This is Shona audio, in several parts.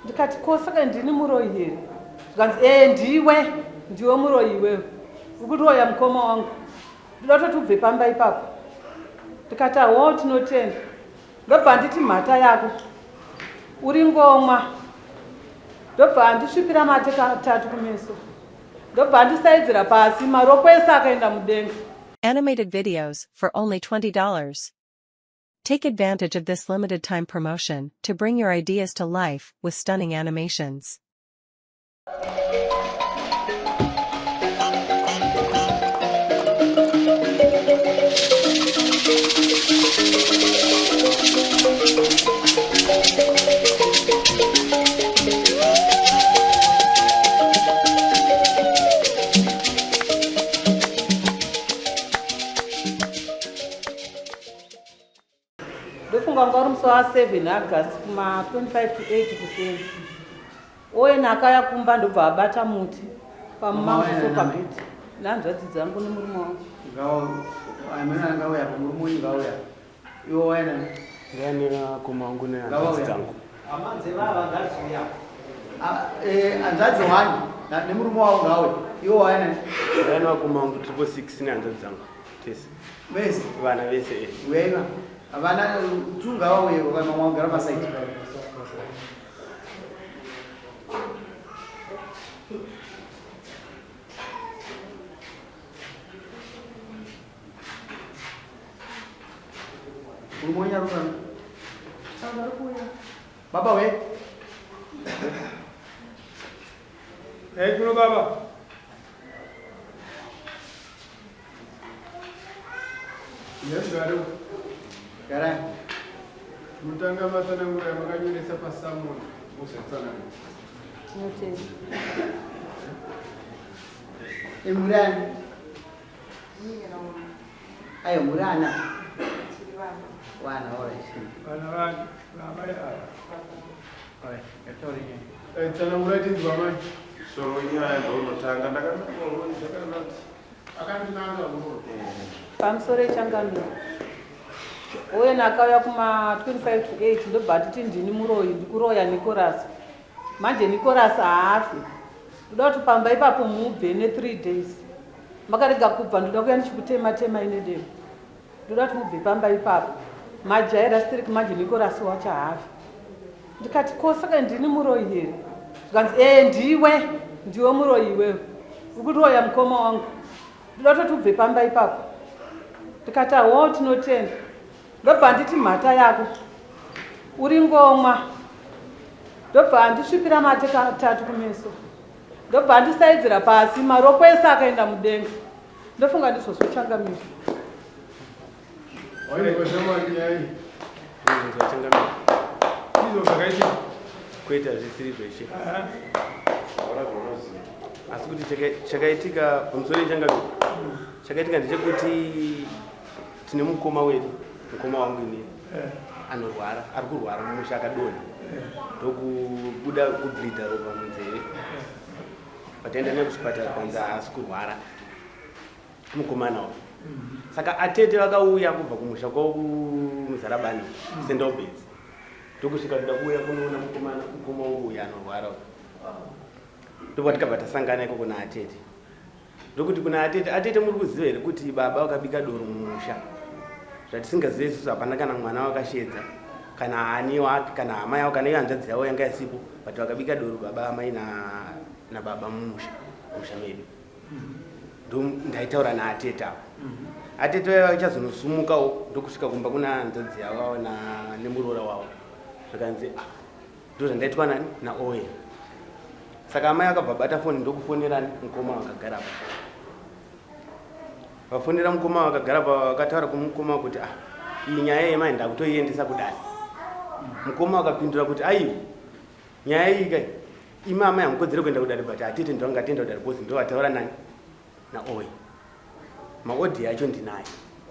Ndikati ko saka ndini muroyi here? Zvikanzi ee ndiwe, ndiwe muroyi iwewe. Uri kuroya mukoma wangu. Ndoda kutoti ubve pamba ipapo. Ndikati ahoo tinotenda. Ndobva anditi mhata yako. Uri ngomwa. Ndobva andisvipira mate katatu kumeso. Ndobva andisaidzira pasi maroko ese akaenda mudenga. Animated videos for only $20. Take advantage of this limited time promotion to bring your ideas to life with stunning animations. Ndofunga wanga uri musi wa 7 August kuma 25 to 8 kuseni. Owen akauya kumba ndobva abata muti pamumango so pagate nehanzvadzi dzangu nemurume wangu. Ngauya murume uyu ngauya. Iwe waenda Ndani akoma wangu nehanzvadzi dzangu. Hama dzevava ngadziuya. Eh, hanzvadzi one nemurume wavo ngauya. Iwe waenda Ndani akoma wangu triple six nehanzvadzi dzangu. Tese. Vese. Vana vese eh. Uyai va. Vana tunga vauye vamwe vagara pasaidi. Murume wenyu ari kupi? Baba we. Hey, kuno baba. Yes, gare. Garai. Tinotanga matsananguro yamakanyoresa pasamoni mozotsanangura. Tinotenda. Imurani. Ayo murana. Wana alright. Vana vani vamai ava. Alright, yataure nyaya. Eh, tsanangura tinzwa mai. Soro nyaya ndounotanga ndakanaka. Akandinanga muno. Pamusoro echangamire. Owen akauya kuma 25 to 8 ndobva atiti ndini muroyi ndikuroya Nicholas. Manje Nicholas haafi. Ndoda kuti pamba ipapo mubve ne 3 days. Makarega kubva ndoda kuya ndichikutema tema ine demo. Ndoda kuti mubve pamba ipapo. Majaira strict manje Nicholas wacho haafi. Ndikati ko saka ndini muroyi here? Zvikanzi ee ndiwe, ndiwe muroyi iwewe. Uri kuroya mukoma wangu. Ndoda kutoti ubve pamba ipapo. Ndikati ahoo tinotenda. Ndobva anditi mhata yako. Uri ngomwa. Ndobva andisvipira mate katatu kumeso. Ndobva andisaidzira pasi maroko ese akaenda mudenga. Ndofunga ndizvozvo changamire. Wainzwa shamwari nyaya iyi. Ndinonzwa changamire. Ndizvo zvakaitika. Kwete hazvisiri zveshe. Aha. Taura zvaunoziva. Asi kuti chakaitika pamusoro yechangamire. Chakaitika ndechekuti tine mukoma wedu, mukoma wangu inini. Eh. Anorwara, ari kurwara mumusha akadonha. Eh. Ndokubuda kubleeda ropa munzeve. Vataenda naye kuchipatara kwanzi haasi kurwara. Mukomana uyu. Saka atete vakauya kubva kumusha kwavo kuMuzarabani, St Albans. Ndokusvika toda kuuya kunoona mukomana, mukoma wangu uyu anorwara uyu. Ndobva tikabva tasangana ikoko naatete. Ndokuti kuna atete, atete muri kuziva here kuti baba vakabika doro mumusha? Zvatisingazive isusu hapana kana mwana wakashedza, kana ani wake, kana hama yavo, kana iyo hanzvadzi yavo yanga isipo, but vakabika doro baba amai na nababa mumusha, musha medu. Ndo ndaitaura naatete avo. Atete vaiva vachazonosumukawo ndokusvika kumba kuna hanzvadzi yavo na nemuroora wavo. Zvikanzi ah, ndozvandaitwa nani naOwen. Saka amai akabva bata foni ndokufonerani mukoma vakagara apa. Vafonera mukoma vakagara pa vakataura kumukoma kuti ah iyi nyaya yemai ndakutoiendesa kudare. Mukoma akapindura kuti aiwa nyaya iyi kai imi amai hamukodzere kuenda kudare but atete ndovangatenda kudare because ndovataura nani naOwen. Maodhi yacho ndinayo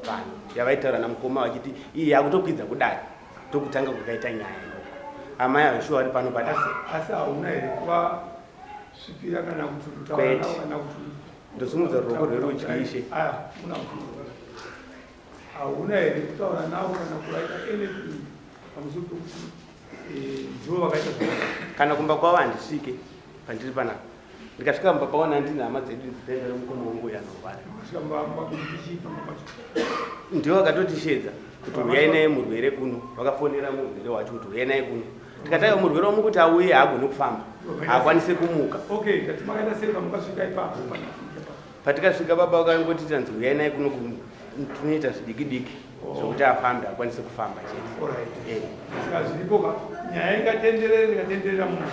pano yavaitaura namukoma vachiti iyi yakutokwidza kudare ndokutanga kwakaita nyaya ikoko. Amai ava shuwa vari pano but Asi hauna here kuvasvipira kana kuti kutaura Kwete. navo kana kuti Ndosimudza ruoko rwerudyi ishe. Aya, una hauna here kutaura navo kana kuvaita anything pamusoro pekuti eh, ndivo vakaita zvakadai. Kana kumba kwavo handisvike pandiri panapa. Ndikasvika kumba kwavo nandine hama dzedu dzitaenda nemukoma wangu uyo anorwara. Ndivo vakatotishedza kuti huyai naye murwere kuno. Vakafonera murwere wacho kuti huyai naye kuno. Tikati aiwa murwere wamukuti auye haagoni kufamba. Haakwanisi kumuka. Okay, tati makaita sei pamukasvika ipapo? Patikasvika baba vakangoti tanzi huyai naye kuno tinoita zvidiki diki zvokuti afambe akwanise kufamba chete. Alright. Saka zviripo ka nyaya ingatenderere ndikatenderera muno.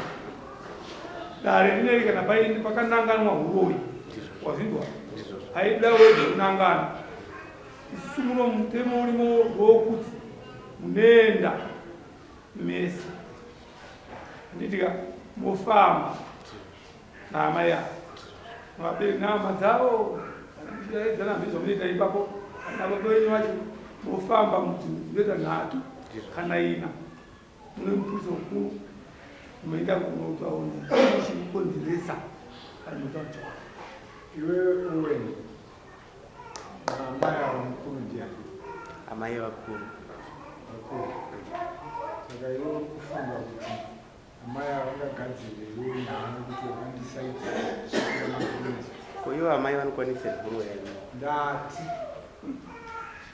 Dare rineri kana paini pakananganwa huroyi. Wazvinzwa? Haida wega kunangana. Isusu muno mutemo urimo wokuti munoenda mese. Handitika mofamba naamai ava. Vabereki nehama dzavo kana muchidaidza nambi zvamunoita ipapo kana baba venyu vacho mofamba mudzinoita nhatu kana ina mune mupurisa mukuru munoenda kunotaura chikukonzeresa kana munotaura chokwadi. Iwe Owen, amai ava mukuru ndiani? Amai vakuru. Vakuru. Saka iwe uri kufunga kuti amai ava vangagadzire here nyaya kuti wakandisaidza zvikura mabvunzo? Ko ivo amai vanokwanisa here kuroya imi? Ndati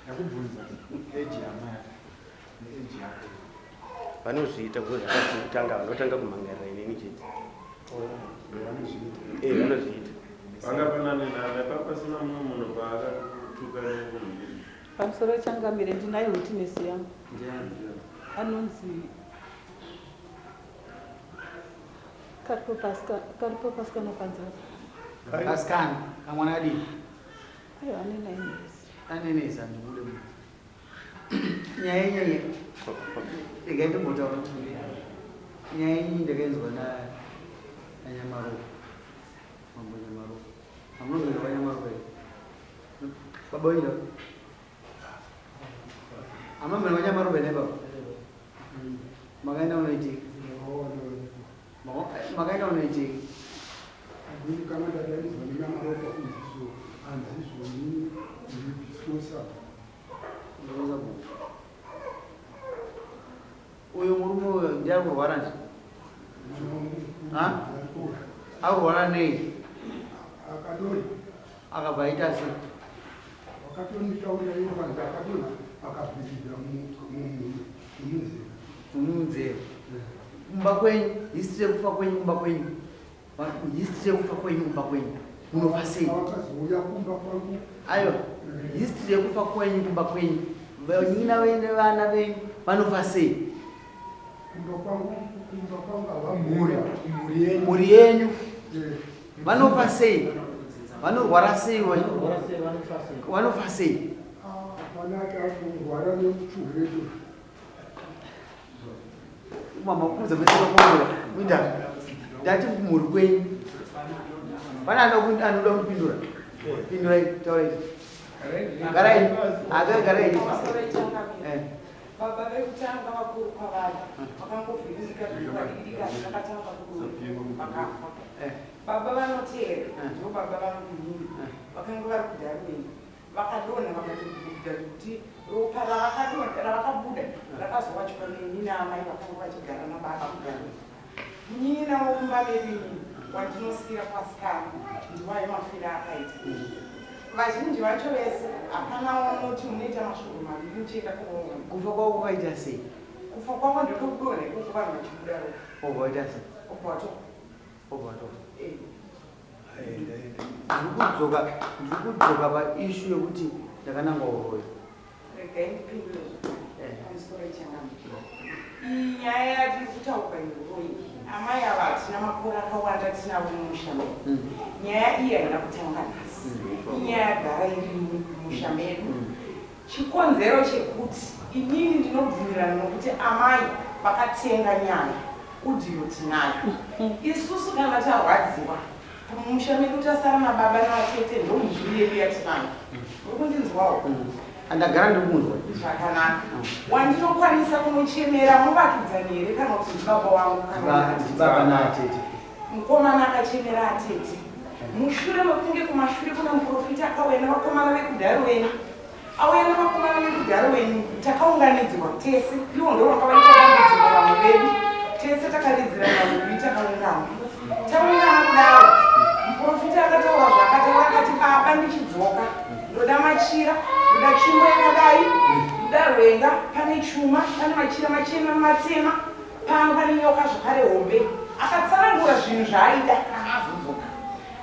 ndakubvunza age yaamai ava neage yako. Vanozviita because zvakatanga vanotanga kumhangarira inini chete. Oh, vanozviita. Eh, vanozviita. Panga panani nani pa pasina mumwe munhu paakakutuka nemunhu. Pamusoro changamire ndinayo witness yangu. Ndiani? Anonzi Karipo Pascal, Karipo Pascal napanzava. Pascal, kamwana adii? Aiwa ane 9 years. Ane 9 years handibude mu. Nyaya yenyu regai ndimbotaura kuti nyaya yenyu ndakainzwa na naNyamaropa. Mambo Nyamaropa. Hamunonzwa kwaNyamaropa here? Baba wenyu Hamuna kwaNyamaropa here baba? Makaenda unoitika? Makaenda unoitika? Kana ndadaidzwa neNyamaropa kunziso hanzizvo ini ndiripiswa. Uyu murume uyu ndiye akurwara nje? Ha? Akurwara nei? Akadonha. Akabva aita sei? Wakatonditaurira iwo kanzi akadonha akabhiridha mumunzeve. Mumunzeve. Kumba kwenyu, history yekufa kwenyu kumba kwenyu. History yekufa kwenyu kumba kwenyu. Munofa sei? Wakazouya kumba kwangu. Aiwa, history yekufa kwenyu kumba kwenyu. Vanyina venyu nevana venyu vanofa sei? Kumba kwangu, kumba kwangu havamhuri, mhuri yenyu. Mhuri yenyu. Vanofa sei? Vanorwara sei? Vanofa sei? Hapana akurwara nechuredu. Mama kuza mese vakombola. Mwinda. Ndati mhuri kwenyu. Pana anoda kupindura. Pindurai, taurai. Garai. Aga garai. Eh. Baba vekutanga vakuru kwavari vakangovhiringika zvakadikidika zvakatanga kudonha vakafa. Baba vanoteera ndivo baba vangu vakanga vari kuDarwin vakadonha vakatobuda zvekuti ropa ravakadonha ravakabuda rakazowachwa neni naamai vakanga vachigara nababa kuDarwin. Munin'ina womumba medu inini wandinosiira kwasikana ndiwayo mafiro akaita. Vazhinji vacho vese hapana wanoti munoita masvondo maviri muchienda kunoona. Kufa kwavo kwakaita sei? Kufa kwavo ndekwekudonha ikoko vanhu vachibuda ropa. Obva waita sei? Obva watofa. Obva watofa. Eh. Ndiri kudzoka ndiri kudzoka paissue yekuti ndakanangwa uroyi. Regai ndipindure zvakare pamusoro echangamire. Iyi nyaya yatiri kutaurwa yeuroyi iyi, amai ava hatina makore akawanda tinavo mumusha medu. Nyaya iyi haina kutanga nhasi. Inyaya yagara iri mumusha medu. Chikonzero chekuti inini ndinobvumirana nokuti amai vakatenga nyaya, audio tinayo. Isusu kana tarwadziwa mumusha medu tasara nababa navatete ndomhuri yedu yatinayo. Uri kundinzwawo? Andagara ndiri kunzwa. Zvakanaka. Wandinokwanisa kunochemera muvakidzani here kana kuti ndibaba wangu kana kuti Ndibaba naatete. Mukomana akachemera atete. Mushure mekunge kumashure kuna muprofita akauya nevakomana vekuDarwin. Auya nevakomana vekuDarwin takaunganidzwa tese. Ivo ndivo vakavaita dambudziko vamwe vedu. Tese takaridzira nyangwe. Takawirirana. Tawirirana kudaro, muprofita akataura zvaakataura akati baba ndichidzoka ndoda machira, ndoda tsvimbo yakadai, ndoda rwenga, pane chuma, pane machira machena nematema, pano pane nyoka zvakare hombe. Akatsanangura zvinhu zvaaida kana azodzoka.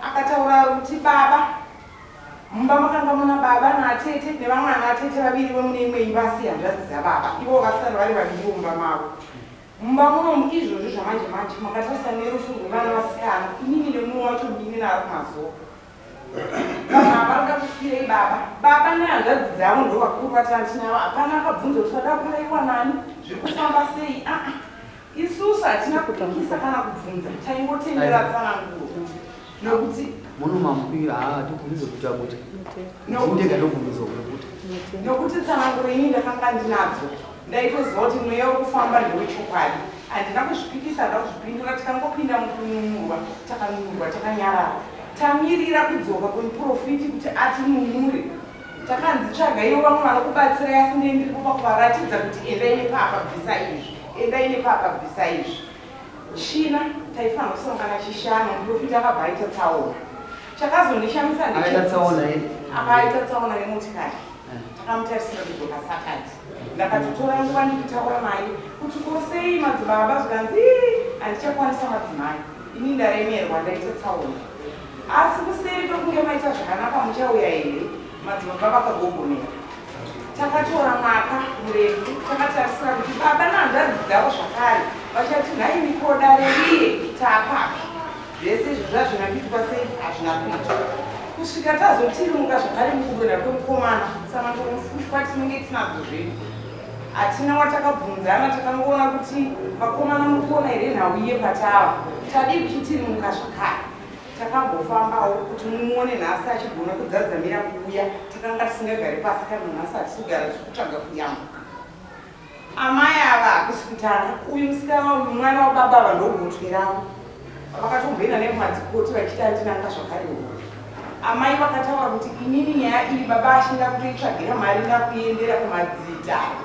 Akataura kuti baba Mumba makanga muna baba naatete nevamwe anaatete vaviri vemune imwe imba asi hanzvadzi dzababa ivo vasara vari vaviriwo mumba mavo. Mumba munomu izvozvi zvamanje manje makatarisa nerufu rwevana vasikana inini nemumwe wacho munin'ina ari kumazuva. Vanhu ava varikuda kufirei baba? Baba nehanzvadzi dzavo ndovakuru vatanga tinavo hapana akabvunza kuti vada kuraiwa nani zviri kufamba sei aa isusu hatina kupikisa kana kubvunza taingotendera tsananguro nokuti muno mamupi haa tobvumidzwa kuita kuti ndega ndobvumidzwa kuita nokuti tsananguro ini ndakanga ndinadzo ndaitoziva kuti mweya wekufamba ndewechokwadi handina kuzvipikisa handina kuzvipindura tikangopinda mukununurwa takanunurwa takanyarara tamirira kudzoka kwemuprofiti kuti atinunure takanzi tsvagaiwo vamwe vanokubatsirai asi ndee ndiripo pakuvaratidza kuti endai nepapa bvisa izvi endai nepapa bvisa izvi China taifanira kusangana Chishanu, muprofita akabva aita tsaona. Chakazondishamisa Akaita tsaona here? Akaita tsaona nemotikari. Takamutarisira kudzoka Saturday. Ndakatotora nguva ndichitaura naye kuti ko sei madzibaba zvikanzi "Ii, handichakwanisa madzimai. Ini ndaremerwa ndaita tsaona. Asi kuseri kwekunge maita zvakanaka muchauya here? Madzibaba vakagogomera. Takatora mwaka murefu takatarisira kuti baba nehanzvadzi dzavo zvakare vachati nhaimi ko dare riye taapapi. Zvese izvozvo hazvina kuitwa sei? Hazvina kuitwa. Kusvika tazotirimuka zvakare mukudonha kwemukomana tsananguro mufushwa tinenge tinadzo zvedu. Hatina watakabvunzana takangoona kuti vakomana muri kuona here nhau iye patava. Tadii kuchitirimuka zvakare. Takambofambawo kuti mumuone nhasi achigona kudzadzamira kuuya takanga tisingagare pasi kana nhasi hatisi kugara tiri kutsvaga kuyambuka. Amai ava hakusi kutanga uyu musikana uyu mwana wababa ava ndogotwe ravo vakatomboenda nekumadzikoti vachiti andinanga zvakare uyu. Amai vakataura kuti inini nyaya iyi baba ashe ndakutoitsvagira mari ndakuiendera kumadzitare.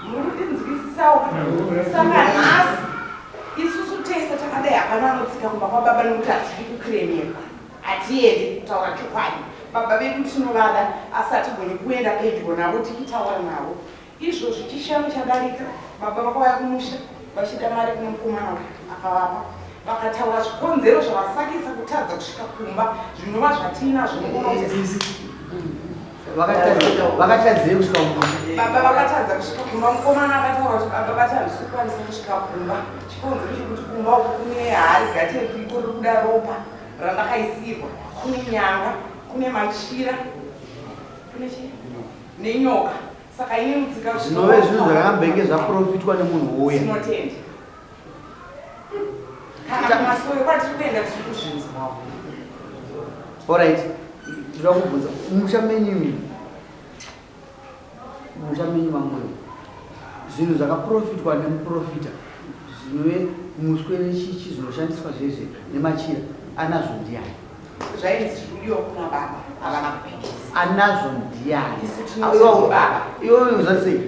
Muri kundinzwisisawo? Saka nhasi isusu tese takadai hapana anotsika kumba kwababa nekuti hatidi kukiremerwa. Hatiendi kutaura chokwadi. Baba vedu tinovada asi hatigoni kuenda pedyo navo tichitaura navo. Izvozvi chishanu chadarika baba vakauya kumusha vachida mari kune mukomana uyu akavapa. Vakataura zvikonzero zvavasakisa kutadza kusvika kumba zvinova zvatiinazvo mukuona kuti Vakatadzirei kusvika kumba? Baba vakatadza kusvika kumba. Mukomana akataura kuti baba vati handisi kukwanisa kusvika kumba. Chikonzero chekuti kumba uku kune hari gate ririko riri kuda ropa randakaisirwa, kune nyanga, kune machira, kune chii nenyoka. Saka ini mutsika Zvinove zvinhu zvakambenge zvaprofitwa nemunhu uya. Tinotenda. Kana kumasowe kwatiri kuenda tiri kuzvinzwawo. Alright. Ndoda kubvunza musha menyu imi. Musha menyu vamwe. Zvinhu zvakaprofitwa nemuprofita zvinove muswe nechichi zvinoshandiswa zvezve nemachira anazvo ndiani? Zvainzi zviri kudiwa kuna baba havana kupikisa. Anazvo ndiani? Isu tinoti ndibaba. Iwe unoziva sei?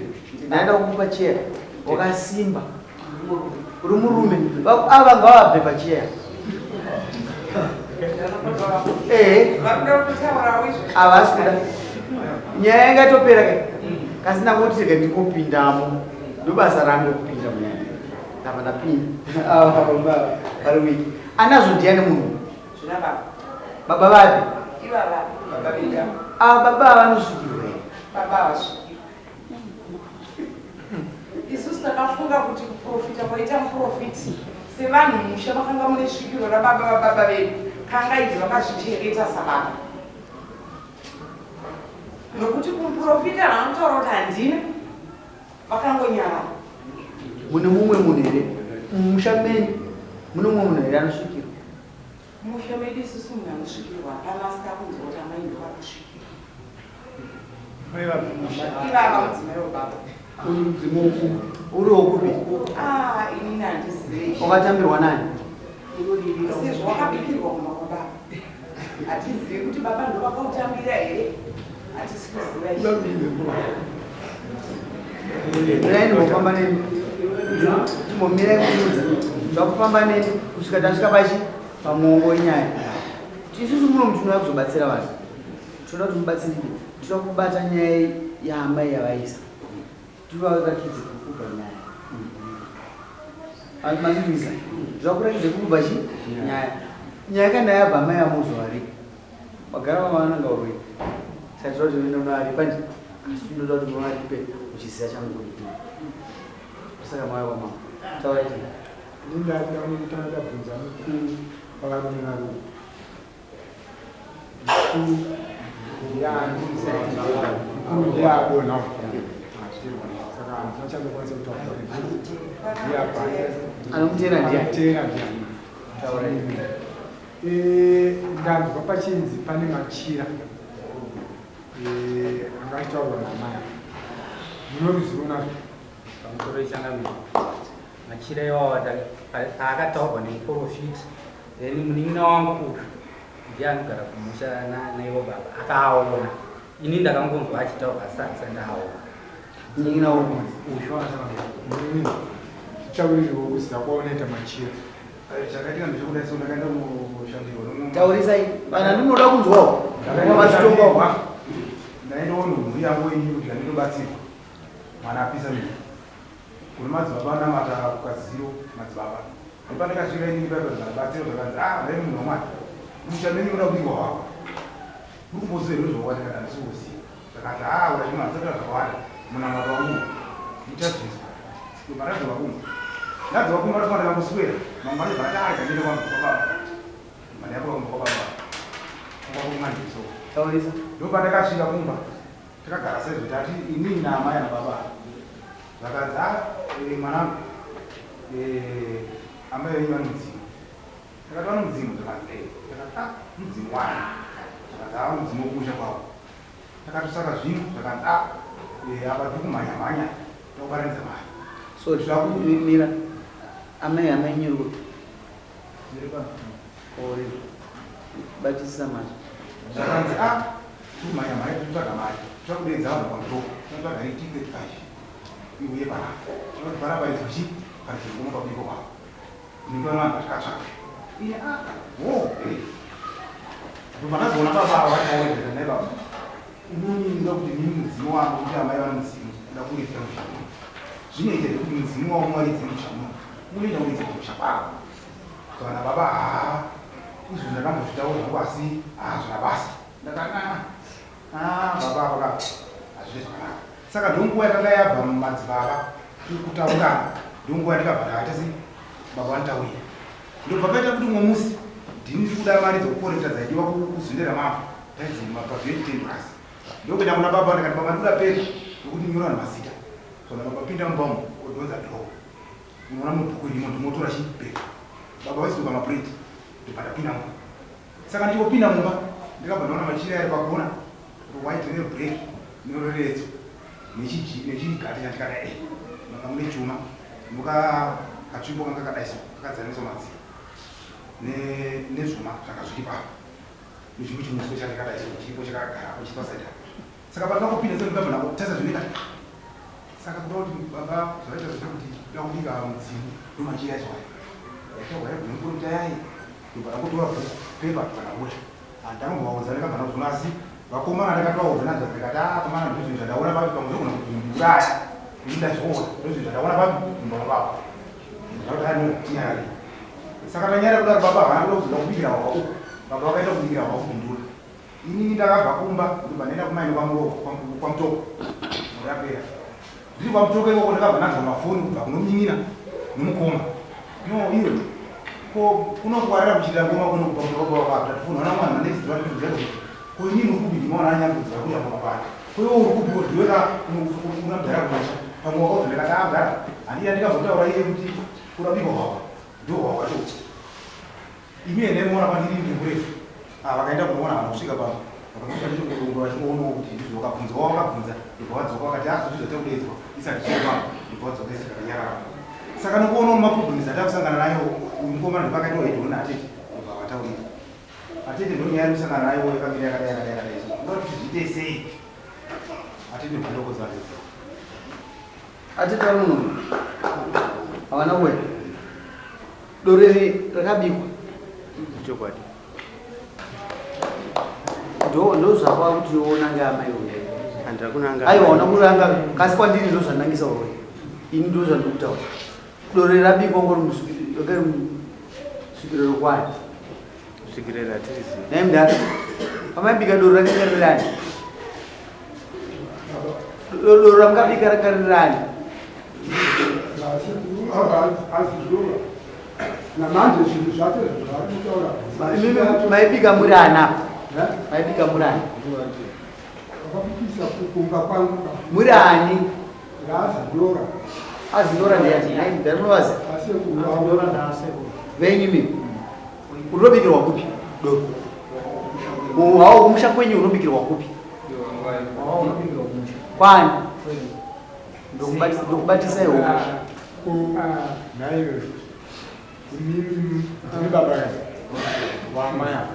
Ndaenda kukupa chair wakasimba. Uri murume. Ava ngavabve pacheya. Ehe. Vakuda kutaurawo izvo. Havasi kuda. Nyaya yanga yatopera kai. Kasi ndangoti rega ndingopindamo. Ndobasa rangu kupinda munyaya. Ndabva ndapinda. Ava baba vari wiki. Anazvo ndiani munhu? Zvina baba. Baba vapi? Ivava baba vedu. Ava baba vanosvikirwa here? Baba havasvikirwi. Isusu takafunga kuti kuprofita kwaita muprofiti sevanhu musha makanga mune svikiro rababa vababa vedu kanga idzi vakazvichengeta sababa nokuti kumuprofita vanotaura kuti handina vakangonyarara. Mune mumwe munhu here mumusha menyu mune mumwe munhu here anosvikirwa? Musha medu isusu munhu anosvikirwa hapana asi takunzwa kuti amai ndovakusvikirwa. Ivava mudzimai wababa. Uyu mudzimu uri wokupi? Ah, inini handizivi. Wakatambirwa nani? Sezvo wakabikirwa kumba kwababa. Hatizivi kuti baba ndovakautambira here? Hatisi kuziva izvi. Mirai ndimbofamba nemi. Ndimbomirai kuudza. Zvakufamba neni kusvika tasvika pachi pamwongo wenyaya. Isusu muno tinouya kuzobatsira vanhu. Tinoda kuti mubatsirike. Tinoda kubata nyaya yaamai yavaisa. Tivaratidze kukubva nyaya. Mazvinzwisa? Zvakuratidze kukubva chi nyaya. Nyaya kana yabva amai amuzovarika. Vagara vava vananga uroyi. Saka tinoda kuti munovaripa ndi. Asi tinoda kuti muvaripe muchiziva chamukuita. Saka mauya kwamambo. Taurai chii? Ini ndati ndakutanga ndabvunza mukuru pavarume vaviri. Mukuru ndiani? Mukuru ndiye adonha. Saka handina chandokwanisa kutaura. Ndiye abva. Anomuteera ndiani? Anomuteera ndiani? Taurai. Eh, ndanzwa pachinzi pane machira eh, anga achitaurwa naamai ava. Munoruzivo nazvo? Pamusoro ichangamiro machira iwawo paakataurwa nemuporofita then munin'ina wangu uyu ndiye anogara kumusha naivo baba akaaona ini ndakangonzwa achitaurwa asi handisati ndaaona. Munin'ina upi? Uyu. Titaurirewo kuziva kwaunoita machira. Chakaitika ndechekudai so ndakaenda kushandirwa nomumwe. Taurisai vana ndinoda kunzwawo. Ndakaenda Vachitongawo. kushandirwa. Ndaendawo nemhuri yangu ini kuti ndinobatsirwa. Mwana apisa miri. Kune madzibaba anamata kukaziro madzibaba. Ndopandakasvika inini paipa zvikabatsirwa zvakanzi ah ndai munhu wamwari. Musha menyu munoda kubikwa hwako. Muri kumboziva here zvawanda kana handisi kuziva. Zvakanzi ah urachimwa handisati zvakawanda munamato wangu muchazvinzwa. Ndobva ndadzoka kumba. Ndadzoka kumba ndofana ndakangoswera. Mangwana ndobva ndati ah rega ndiende kwangu kwababa. Ndobva ndayabuka kumba kwababa. Kumba kwekumandiso. Taurisa. Ndobva ndakasvika kumba. Takagara sezvo tati inini naamai nababa. Zvakanzi ah eh, mwanangu eh, amai venyu vane mudzimu. Takati vane mudzimu zvakanzi eh. Takati ah mudzimu wani. Zvakanzi ah mudzimu wekumusha kwavo. Takatosaka zvinhu zvakanzi ah eh, apa tiri kumhanya mhanya takubatanidza mari. So mira. Amai amai nyuru. Ori. Batisisa mari. Zvakanzi ah tiri kumhanya mhanya tiri kutsvaga mari. Tiri kudeedza vanhu pamutoko. Tinotsvaga 1835 iuye panapa. Tinoti panapa izvo chi parutivi kuno pabiko pavo. Ndinoona vanhu vachikatsvaga. Iye ah wo eh. Ndobva ndazoona baba ava vachawedzera naye baba. Inini ndoda kuti mimi mudzimu wangu kuti amai vane mudzimu ndoda kuridzira musha muno. Zvinoita here kuti mudzimu wavo muwaridze musha muno? Unoita kuridza kumusha kwavo. Kana baba haa izvo ndakambozvitaura zvangu asi hazvina basa. Ndakati ah ah baba ava ka hazvisi zvakanaka. Saka ndonguva yakanga yabva madzibaba kutaurana ndonguva yandikabva ndakaita sei baba vanditaurira. Ndobva paita kuti umwe musi ndini ndiri kuda mari dzekukorekta dzaidiwa kuzunde ramambo taidzi mapavheti 10 plus. Ndokuenda kuna baba ndikati baba ndikuda pepa yokuti nyora vanhu mazita. Zvona baba pinda mumba umu odhonza dhoo. Unoona mubhuku irimo ndimotora chipepa. Baba vaisuka mapureti ndobva ndapinda mumba. Saka ndichingopinda mumba ndakabva ndaona machira ari pakona rewhite nereblack nereretso nechigati chandikadai eh manga mune chuma noka katsvimbo kanga kadai so kakadzananiswa madziro nezvuma zvanga zviri papo nechimwe chimuswe chandikadai so chiripo chakagarapo chiri pasaidi apo. Saka pandakangopinda so ndakabva ndangotarisa zvinoita saka kuda kuti baba zvakaita zvekuti kuda kubika mudzimu ndomachira acho aya yatorwa yebvunukuru tayai ndobva ndangotora bhuku pepa zvakabuda handangovaudza ndakabva ndazviona asi vakomana ndakatovaudza nazvo ndikati ah komana ndozvinhu zvandaona papi pamwe zvogona kundiuraya ini ndazviona ndozvinhu zvandaona papi mumba mababa ndakati ah no tinyarare saka tanyara kudaro baba havana kuda kuzoda kubikira hwahwa uku baba vakaita kubikira hwahwa kubindura inini ndakabva kumba ndobva ndaenda kumaini kwamutoko murapera ndiri kwamutoko ikoko ndakabva ndanzwa mafoni kubva kunomunin'ina nomukoma no iwe ko kunokuwarira kuchirira ngoma kuno kubva mudhorobha wakapi tatifuna ona mwana next door ndikuziva ko inini uri kupi ndimaona anyambudzi vari kuya ngoma pano ko iwe uri kupi ndiwe ka una mudhara kumusha pamwe wakaudza ndakati ah mudhara handii andikazotaura iye kuti kurabikwa hwahwa ndo hwahwa cho imi endai muona kwandiri ndiri kurefu ah vakaenda kunoona vanhu kusvika pano vakasvika nechokudongo vachingoonawo kuti ndizvo vakabvunza wava vakabvunza ndobva vadzoka vakati ah zvozvi zvatakudedzwa isati zvichiri ndobva vadzoka isi takanyarara saka nokuonawo maproblems atakusangana nayo uyu mukomana ndopakaitawo hedhoni atete ndobva vataurira atete ndonyaya yekusangana nayo yakamira yakadai yakadai yakadai so ndoda kuti zviite sei atete ndobva Atete vari muno. Havana kuuya. Doro iri rakabikwa. Chokwadi. Ndo ndozvakwa kuti uona ngamai uyu. Handira kunanga. Aiwa una kuranga kasi kwandiri ndozvanangisa uroyi. Ini ndozvandikutaura. Doro iri rabikwa ngori musvikiro svikiro rokwani. Svikiro ratiriziva. Nhai mudhara. Pamaibika doro rakanga riri rani? Doro ramukabika ranga riri rani? Namanje zvinhu zvacho zvaari kutaura. Imimi maibika muri ana? Maibika muri ani? Vakabikisa kukumba kwangu. Muri ani? Ngaazindora. Azindora ndiyani? Nhai mudhara munovaziva? Asekuru. Venyu mimi. Unobikirwa kupi? Doro. Hawo kumusha kwenyu unobikirwa kupi? Kwani? Ndokubatisa iwo. Nhaiwe. Imimi ndini baba wamai ava.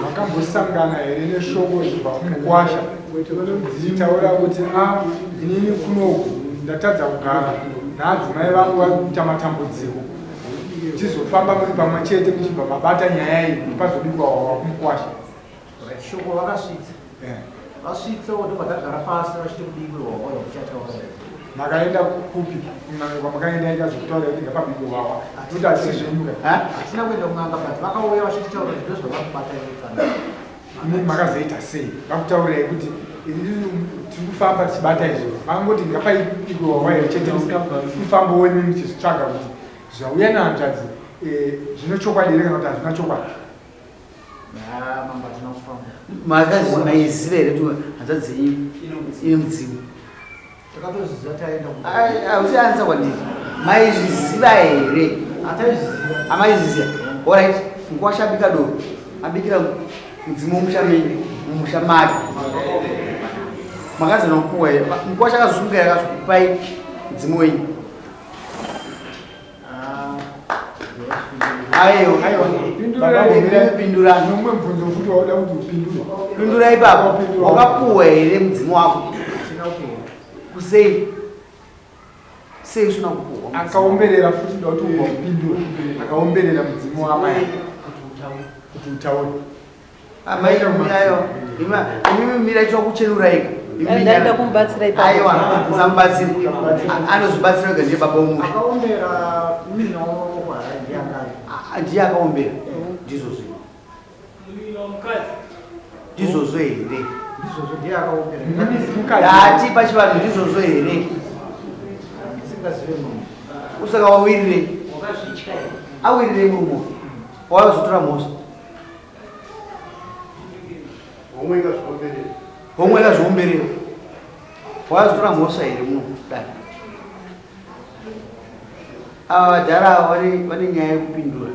Makambosangana here neshoko richibva kumukwasha richitaura kuti a inini kunoku ndatadza kugara naadzimai vangu vari kuita matambudziko tizofamba muri pamwe chete muchibva mabata nyaya iyi kuti pazobikwa hwahwa kumukwasha. Shoko vakasvitsa. Vasvitsa ndobva tagara pasi vachiti kubikwe hwahwa hwakuchataura. Makaenda kupi kun'anga kwamakaenda ikazokutaura kuti ngapabikwe hwahwa kuti hatisi zvenyu ka? Hatina kuenda kun'anga but vakauya vachititaura kuti ndozvavari kubata ivo. Imi makazoita sei? Vakutaurirai kuti tiri kufamba tichibata izvo. Makangoti ngapaibikwe hwahwa here chete mufambo wenyu muchizvitsvaga kuti zvauya nehanzvadzi zvino chokwadi here kana kuti hazvina chokwadi? Mambo hatina kufamba. Makazi maiziva here kuti hanzvadzi yenyu ine mudzimu? Takatoziva taenda. Hausi ansa kwandiri. Maizviziva here? Hataizviziva. Amaizviziva. Alright, mukwasha abika doro. Abikira mudzimu womusha menyu, mumusha make. Makazana kupuwa here? Mukwasha akazosunga here akazokupai mudzimu wenyu? Aiwa, pindura. Nomwe mubvunzo futi wauda kuti upindure. Pindura ipapo. Wakapuwa here mudzimu wako? Kusei? Sei usina kupuwa? Akaomberera futi ndoda kuti ubva upindure. Akaomberera mudzimu wamai kuti utaure. Amai ayo. Imimi mira chwa kuchenuraika. Ndaida kumubatsira ipapo. Aiwa, musamubatsire. Anozobatsira wega ndiye baba womusha. Akaombera munin'ina wavo kuHarare ndiye anga. Ndiye akaombera. Ndizvozvo. Ndizvozvo here? Ndizvozvo ndiye akaombera. Ndati pachivanhu ndizvozvo here? Ndisingazive munhu. Usaka wawirirei? Wakazvitya here? Awirirei murume? Wazotora mhosva. Homwe ikazviomberera. Homwe ikazviomberera. Wazotora mhosva here muno? Dai. Ava vadhara ava vane nyaya yekupindura.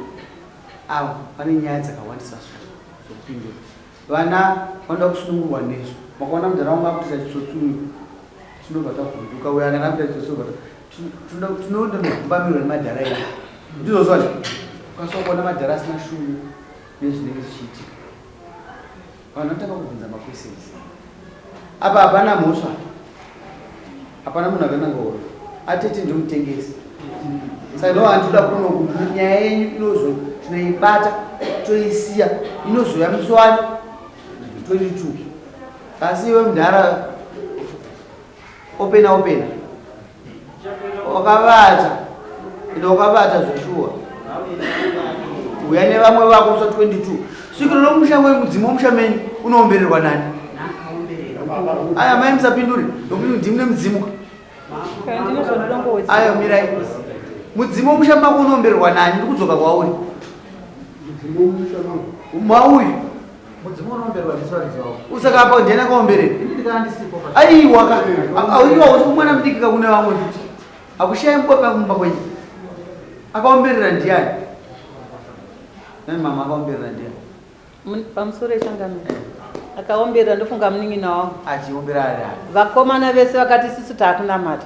Ava vane nyaya dzakawandisa dzokupindura. Vana vanoda kusunungurwa nesu. Makaona mudhara wangu akuita chitsotsi uyu. Tinobva tavhunduka uyu akana akuita chitsotsi obva tinoenda nogumbamirwa nemadhara edu. Ndizvozvo zvacho. Ukaswa kuona madhara asina shungu nezvinenge zvichiitika. Vanhu vanotanga kubvunza maquestions. Apa hapana mhosva. Hapana munhu akananga uri. Atete ndomutengesi. Saka ndo handinoda kuno kuti nyaya yenyu inozo tinoibata toisiya inozouya musi wani 22. Asi iwe mudhara opena opena. Wakavata. Ende wakavata zveshuwa. Uya nevamwe vako musi wa 22. Svikiro romusha wemudzimu womusha menyu unoombererwa nani? Aya mai musapindure nokuti ndimi nemudzimu. Ayo mirai. Mudzimu womusha mako unoombererwa nani? Ndiri kudzoka kwauri. Mauyu. Mudzimu unoomberwa ndisu varidzi wavo. Usaka apa ndiani akaomberera? Ini ndikanga ndisipo. Aiwa ka. Aiwa usi mwana mudiki ka kune vamwe futi. Akushaya mukwa mumba kwenyu. Akaomberera ndiani? Nani mama akaomberera ndiani? Pamusoro echangamire. Akaomberera ndofunga munin'ina wangu. Achiombera ari ani? Vakomana vese vakati sisu taakunamata.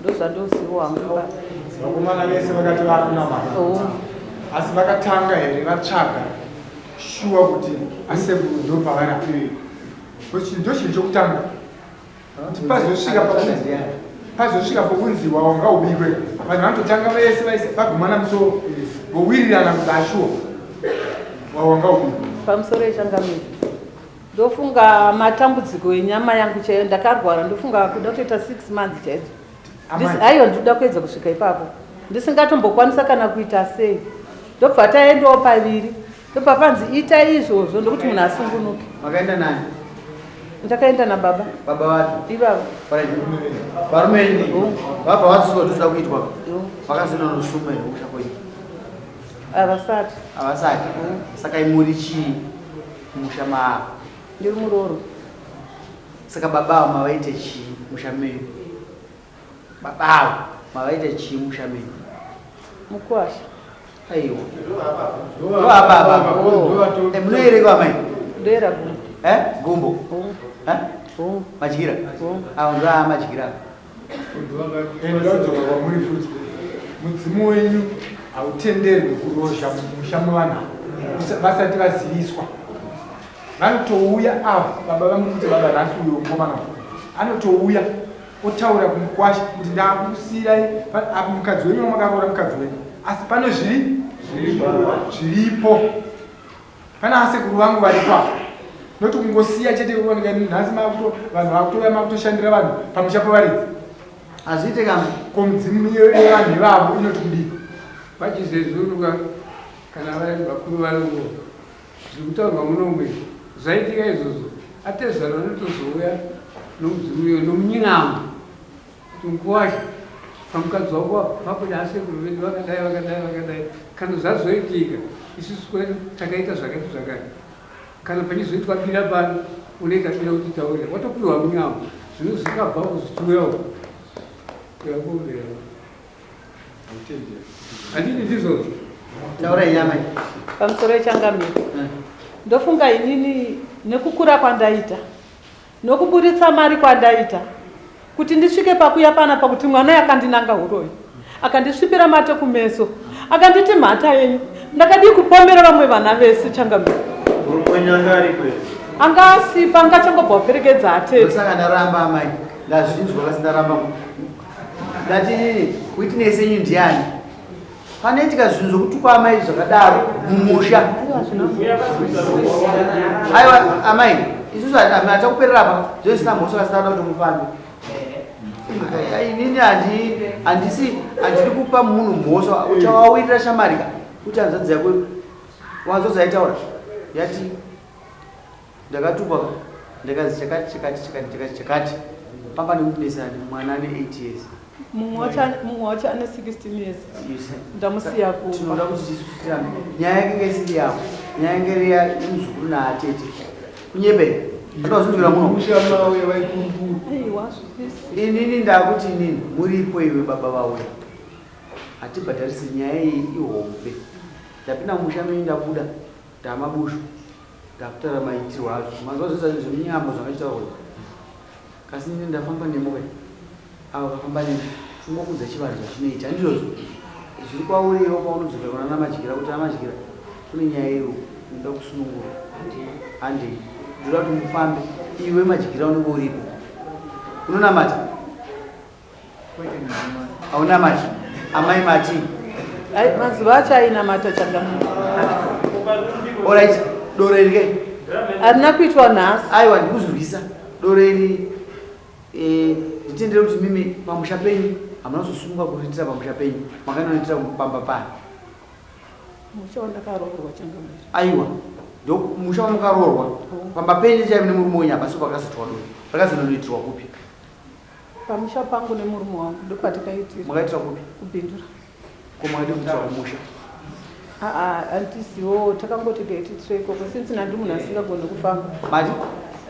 Ndozvandoziva wangu. Vakomana vese vakati vakunamata. Asi vakatanga here vatsvaga shuwa kuti asekuru ndo pavari. Ndo chinhu chokutanga. Kuti pazosvika pakuti Pazosvika pokunzi wawa ngaubikwe, vanhu vanototanga vese vaise vagumana musoro vowirirana kuti ashuwa wawa ngaubikwe. Pamusoro yechangamire, ndofunga matambudziko enyama yangu chaiyo, ndakarwara ndofunga kuda kutoita 6 months chaidzo. Aiwa, ndinoda kuedza kusvika ipapo ndisingatombokwanisa kana kuita sei, ndobva taendawo paviri, ndobva panzi ita izvozvo ndokuti munhu asungunuke. Makaenda nani? Ndakaenda nababa. Baba vapi? Ivavo. Varume vabva vasuwa toda kuitwa. Vakazononosuma here kusha kwenyu? Havasati. Havasati. Saka imuri chii musha maavo? Ndiri murooro. Saka baba avo mavaite chii musha menyu? Baba avo mavaite chii musha menyu? Mukwasha. Aiwa. Ndoapa apa. Eh, munoereko amai? Ndoera gumbo. Eh? Gumbo. Eh? Madyira. Avo ndo amadyira. Ndodzoka kwamuri futi. Mudzimu wenyu hautenderwi kurozha mumusha mevanhu vasati vaziviswa. Vanotouya ava baba vamukuti baba nhasi uyo mukomana anotouya otaura kumukwasha kuti ndakusiirai apo mukadzi wenyu wamakaroora mukadzi wenyu, asi pano zviri zviripo, pana asekuru vangu varipo apo, noti kungosiya chete kuoneka nhasi makuto vanhu vakutouya makutoshandira vanhu pamusha pevaridzi. Hazviite kama ko mudzimu yevanhu ivavo inoti kudii? Vachizezuruka kana vari vakuru vanongo Zviri kutaurwa muno umu izvi zvaitika izvozvo, atezvara vanotozouya nomudzimu uyo nomunyin'amo kuti mukuwasha pamukadzi wako apo pabuda asekuru vedu vakadai vakadai vakadai. Kana zvazoitika isusu kwedu takaita zvakati zvakati, kana pachizoitwa bira pano unoita bira kuti taurira watopiwa munyamo zvino zvikabva zvichiuya uko kuya kuombera. Handiti ndizvozvo? Taurai nyama. Pamusoro yechangamire. Ndofunga inini nekukura kwandaita nokuburitsa mari kwandaita kuti ndisvike pakuya panapa kuti mwana yakandinanga huroyi akandisvipira mate kumeso akanditi mhata yenyu, ndakadii kupomera vamwe vana vese changamire? Anga asipa, anga achangobva kuperekedza atete. Saka ndaramba amai, ndazvinzwa kasi ndaramba. Ndati witness yenyu ndiani? Panoitika zvinhu zvokutukwa amai zvakadaro mumusha. Aiwa amai, isusu hatakuperera apa, zvoisina mhosva asi tauda kuti mufambe. Inini handisi handidi kupa munhu mhosva, uchawawirira shamarika kuti hanzvadzi yako wanzwa zvaitaura yati ndakatukwa ndakazi chakati chakati chakati chakati chakati pamba nekunesana mwana ane 8 years. Mumwe wacho ane 16 years, ndamusiya kumba. Tinoda kuti tisutirane nyaya yake inge isiri yako, nyaya inge iri yemuzukuru naatete. Kunyebe andozvinzwira muno. Aiwa, inini ndakuti inini muripo iwe baba vauya, hatibhadharisi nyaya iyi ihombe. Ndapinda mumusha menyu ndabuda ndamabushu ndakutaura maitirwo azvo mazuva zvese zvemunyambo zvakachitaurwa, kasi inini ndafamba nemo ava vafamba nemi kungokudza chivanhu zvachinoita handizvozvo zviri kwauri iwo paunodzokera kuna namadyira kuti amadyira kune nyaya iyo inoda kusunungura handei, ndoda kuti mufambe iwe madyira unenge uripo unonamata haunamati amai mati Mazuva acho ainamata changamire. Alright, doro iri ke harina kuitwa nhasi. Aiwa, ndikuzwisa doro iri nditendere kuti mimi pamusha penyu hamuna kuzosununga kuriitira pamusha penyu, makanoitira pamba pani? Musha wandakaroorwa changamire. Aiwa, ndo musha wamukaroorwa pamba penyu chaivo nemurume wenyu hapasi pakazoitwa doro, rakazononoitirwa kupi? Pamusha pangu nemurume wangu ndopatikaitira. Makaitira kupi? Kubhindura. Ko makadi kuitira kumusha? Aa, handisiwo, takangoti gaititire ikoko since nandiri munhu asingagoni kufamba. Mati?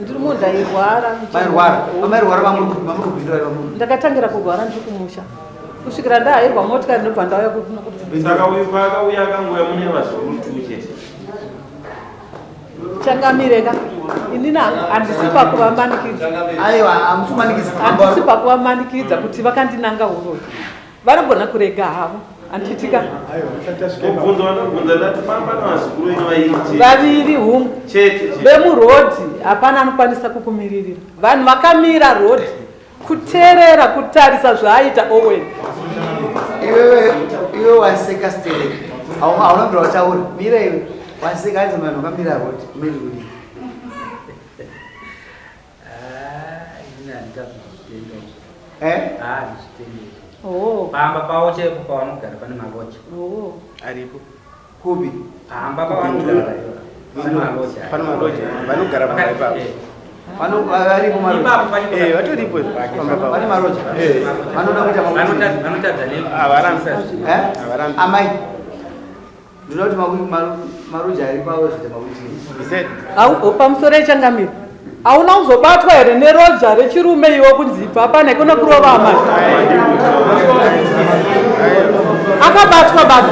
Ndiri munhu ndairwara. Mairwara? Pamairwara mamuri kubhindura mamuri? Ndakatangira kurwara ndiri kumusha kusvikira ndahairwa motikari ndobva ndauya kuno. Saka uyu paakauya akangouya mune vazukuru tu chete? Changamireka, inini handisi pakuvamanikidza. Aiwa, hamusi kumanikidza. Handisi pakuvamanikidza kuti vakandinanga huroyi vanogona kurega havo, handitika? Mubvunzo wandabvunza ndati pamba nevazukuru venyu vairi vaviri hungu chete. Vemurodhi hapana anokwanisa kukumiririra, vanhu vakamira rodhi. Kuteerera, kutarisa zvaaita Owen. Iwewe iwe waseka sterek. Hauna kubvira wataura. Mira iwe. Waseka hanzi vanhu vakamira road. Miri kudii? Eh? Ah, ndizvitende. Oh. Pamba pawo chaipo pavanogara pane maloja. Oh. Aripo. Kupi? Pamba pavanogara. Pane maloja. Pane maloja. Vanogara pamba ipapo. Vano varipo maloja. Ipapo pane Eh, vatoripo pamba papo. Pane maroja. Eh. Vanoda kuita Vanotadza vanotadza ne. Havarambi. Eh? Havarambi. Amai. Ndinoda kuti maroja ari pawo zvoita mawitness. Au pamusoro echangamire. Hauna kuzobatwa here neroja rechirume iwe kunzi ibva pana ikona kurova amai. Akabatwa baba.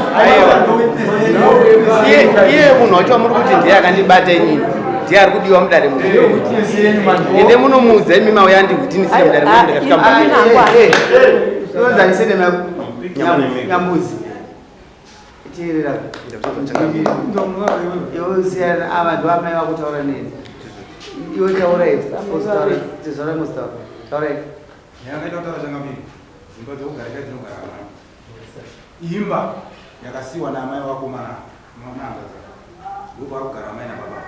Iye iye munhu wacho wamuri kuti ndiye akandibata inini. Ndiye ari kudiwa mudare muno. Ende munomuudza imi mauya andihwitinisire mudare muno ndikasvika mudare. Unonzi ani surname yako? Nyambuzi. Teerera. Iwe usiyana ava ndo amai vakutaura neni. Iwe taura iwe. Usitaura. Tezvara musitaura. Taura iwe. Yakaita kutaura changamire. Dzimba dzekugarika dzinogara amai. Imba yakasiwa naamai vakomana nahanzvadzi ndipo pari kugara amai nababa.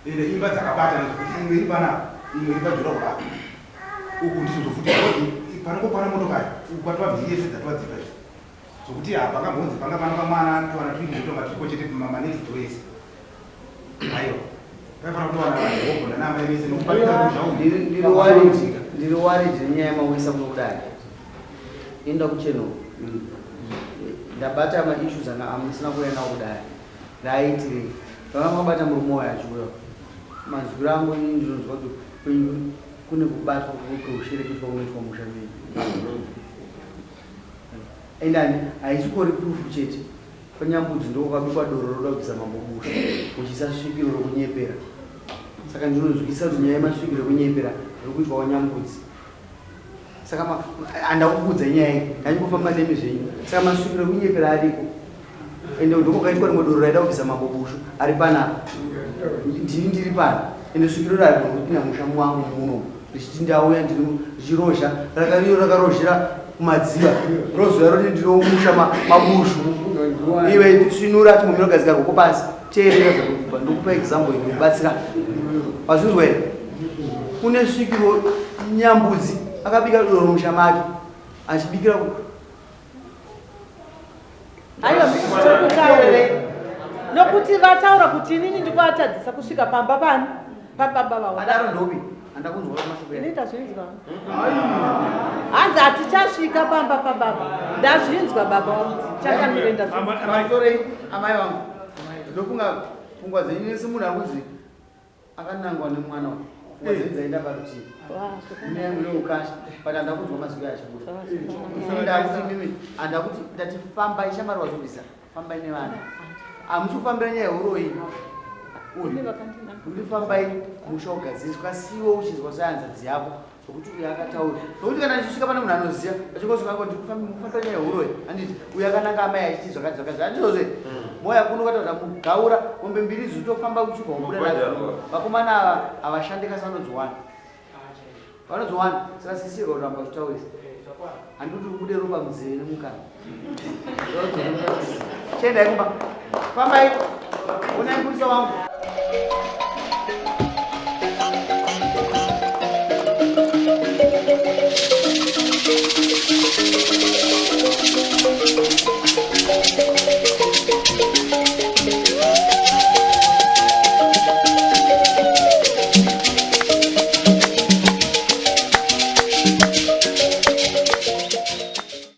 Ende imba dzakabatana zvekuti imwe iri panapa imwe iri pajuraho apa. Uku ndizvo zvofuti panongokwana motokari uku kwatova mhiri yese dzatova dzimba idzi. Zvokuti hapangambonzi panga pano pamwana twana tuingotonga turiko chete manext door ese. Aiwa. Paifanira kutowana vanhu vogona naamai vese nokupaita ruzha umu. Ndiri worried nenyaya yamawisa kuno kudai. Inoda kuchenuka. Ndabata maissues anga amusina kuuya nawo kudai. Ndaiitirei? Vanga makabata murume wayo achiuya. Manzwiro angu inini ndinonzwa kuti kwenyu kune kubatwa kweushereketwa kunoitwa musha menyu. And haisi kori proof chete. Kwanyambudzi ndokwakabikwa doro roda kubvisa mambo bushu uchiisa svikiro rokunyepera. Saka ndinonzwisa kuti nyaya yemasvikiro ekunyepera iri kuitwa kwanyambudzi. Saka handakukuudza nyaya iyi ndanyingofamba nemi zvenyu. Saka masvikiro ekunyepera ariko. Ende ndokwakaitwa rimwe doro raida kubvisa mambo bushu ari panapa. Ndini ndiri pano. Ende svikiro rarigona kupinda musha mwangu muno. Richiti ndauya ndiri richirozha rakariyo rakarozhera kumadziva rozoya roti ndinomusha mabushu iwe svinura chimomira kugadzika rwoko pasi teerera zvakukupa ndokupa example inokubatsira wazvinzwa here kune svikiro nyambudzi akabika doro musha make achibikira Aiwa tokutaure nokuti vataura kuti inini ndikuvatadzisa kusvika pamba pani pababa vavo. Adaro ndopi? Andakunzwa mashoko. Ini ndazvinzwa. Hanzi hatichasvika pamba pababa. Ndazvinzwa baba vangu. Chakamire ndazvinzwa. Pamusorei amai vangu. Ndofunga pfungwa dzenyu nese munhu akunzi akanangwa nemwana uyu. Pfungwa dzenyu dzaenda parutivi. Ine yangu neukasha but andakunzwa mazwi achibuda. Ini ndakuti mimi andakuti ndati fambai shamwari wazobvisa fambai nevana. Hamusi kufambira nyaya yeuroyi. Uyu. Uri fambai musha ugadziriswa siwo uchinzwa sehanzadzi yako zvokuti uyu akataura nokuti kana ndichisvika pane munhu anoziva achingosvika ngo ndikufambira nyaya yeuroyi handiti uyu akananga amai achiti zvakati zvakati handizvozve moya kuno ukataura mugaura mombe mbiri idzi dzotofamba uchibva wabuda nadzo vakomana ava havashande kasi vanodziwana vanodziwana saka sisirwa kuramba uchitaurisa handikuti ubude ropa munzeve nemukanwa chiendai kumba fambai onai mupurisa wangu.